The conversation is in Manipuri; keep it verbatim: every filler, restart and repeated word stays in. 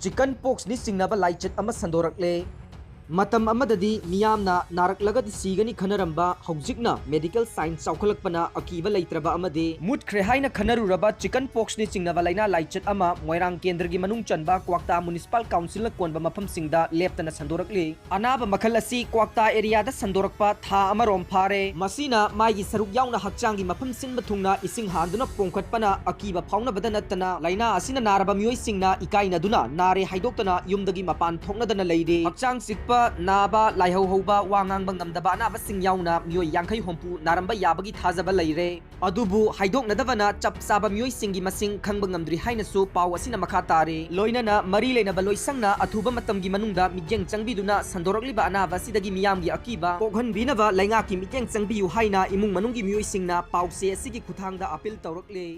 Chicken pox ꯅ ꯆꯤꯡꯅꯕ ꯂꯥꯏꯆꯠ ꯑꯃ ꯁꯟꯗꯣꯔꯛꯂꯦ꯫ ꯃꯇꯝ ꯑꯃꯗꯗꯤ ꯃꯤꯌꯥꯝꯅ ꯅꯥꯔꯛꯂꯒꯗꯤ ꯁꯤꯒꯅꯤ ꯈꯟꯅꯔꯝꯕ, ꯍꯧꯖꯤꯛꯅ medical science ꯆꯥꯎꯈꯠꯂꯛꯄꯅ ꯑꯀꯤꯕ ꯂꯩꯇ꯭ꯔꯕ ꯑꯃꯗꯤ ꯃꯨꯠꯈ꯭ꯔꯦ ꯍꯥꯏꯅ ꯈꯟꯅꯔꯨꯔꯕ chicken pox ꯅ ꯆꯤꯡꯅꯕ ꯂꯥꯏꯅꯥ ꯂꯥꯏꯆꯠ ꯑꯃ ꯃꯣꯏꯔꯥꯡ ꯀꯦꯟꯗ꯭ꯔꯒꯤ ꯃꯅꯨꯡ ꯆꯟꯕ ꯀ꯭ꯋꯥꯛꯇꯥ municipal council ꯅ ꯀꯣꯟꯕ ꯃꯐꯝꯁꯤꯡꯗ ꯂꯦꯞꯇꯅ ꯁꯟꯗꯣꯔꯛꯂꯤ꯫ ꯑꯅꯥꯕ ꯃꯈꯜ ꯑꯁꯤ ꯀ꯭ꯋꯥꯛꯇꯥ area ꯗ ꯁꯟꯗꯣꯔꯛꯄ ꯊꯥ ꯑꯃꯔꯣꯝ ꯐꯥꯔꯦ꯫ ꯃꯁꯤꯅ ꯃꯥꯏꯒꯤ ꯁꯔꯨꯛ ꯌꯥꯎꯅ ꯍꯛꯆꯥꯡꯒꯤ ꯃꯐꯝ ꯁꯤꯟꯕ ꯊꯨꯡꯅ ꯏꯁꯤꯡ ꯍꯥꯟꯗꯨꯅ ꯄꯣꯝꯈꯠꯄꯅ ꯑꯀꯤꯕ ꯐꯥꯎꯅꯕꯗ ꯅꯠꯇꯅ, ꯂꯥꯏꯅꯥ ꯑꯁꯤꯅ ꯅꯥꯔꯕ ꯃꯤꯑꯣꯏꯁꯤꯡꯅ ꯏꯀꯥꯏꯅꯗꯨꯅ ꯅꯥꯔꯦ ꯍꯥꯏꯗꯣꯛꯇꯅ ꯌꯨꯝꯗꯒꯤ ꯃꯄꯥꯟ ꯊꯣꯛꯅꯗꯅ ꯂꯩꯔꯦ꯫ ꯍꯛꯆꯥꯡ ꯆꯤꯛꯄ, ꯅꯥꯕ, ꯂꯥꯏꯍꯧ ꯍꯧꯕ, ꯋꯥ ꯉꯥꯡꯕ ꯉꯝꯗꯕ ꯑꯅꯥꯕꯁꯤꯡ ꯌꯥꯎꯅ ꯃꯤꯑꯣꯏ ꯌꯥꯡꯈꯩ ꯍꯨꯝꯐꯨ ꯅꯥꯔꯝꯕ ꯌꯥꯕꯒꯤ ꯊꯥꯖꯕ ꯂꯩꯔꯦ꯫ ꯑꯗꯨꯕꯨ ꯍꯥꯏꯗꯣꯛꯅꯗꯕꯅ ꯆꯞ ꯆꯥꯕ ꯃꯤꯑꯣꯏꯁꯤꯡꯒꯤ ꯃꯁꯤꯡ ꯈꯪꯕ ꯉꯝꯗ꯭ꯔꯤ ꯍꯥꯏꯅꯁꯨ ꯄꯥꯎ ꯑꯁꯤꯅ ꯃꯈꯥ ꯇꯥꯔꯤ꯫ ꯂꯣꯏꯅꯅ ꯃꯔꯤ ꯂꯩꯅꯕ ꯂꯣꯏꯁꯪꯅ ꯑꯊꯨꯕ ꯃꯇꯝꯒꯤ ꯃꯅꯨꯡꯗ ꯃꯤꯠꯌꯦꯡ ꯆꯪꯕꯤꯗꯨꯅ ꯁꯟꯗꯣꯔꯛꯂꯤꯕ ꯑꯅꯥꯕ ꯑꯁꯤꯗꯒꯤ ꯃꯤꯌꯥꯝꯒꯤ ꯑꯀꯤꯕ ꯀꯣꯛꯍꯟꯕꯤꯅꯕ ꯂꯩꯉꯥꯛꯀꯤ ꯃꯤꯠꯌꯦꯡ ꯆꯪꯕꯤꯌꯨ ꯍꯥꯏꯅ ꯏꯃꯨꯡ ꯃꯅꯨꯡꯒꯤ ꯃꯤꯑꯣꯏꯁꯤꯡꯅ ꯄꯥꯎꯆꯦ ꯑꯁꯤꯒꯤ ꯈꯨꯠꯊꯥꯡꯗ appeal ꯇꯧꯔꯛꯂꯤ꯫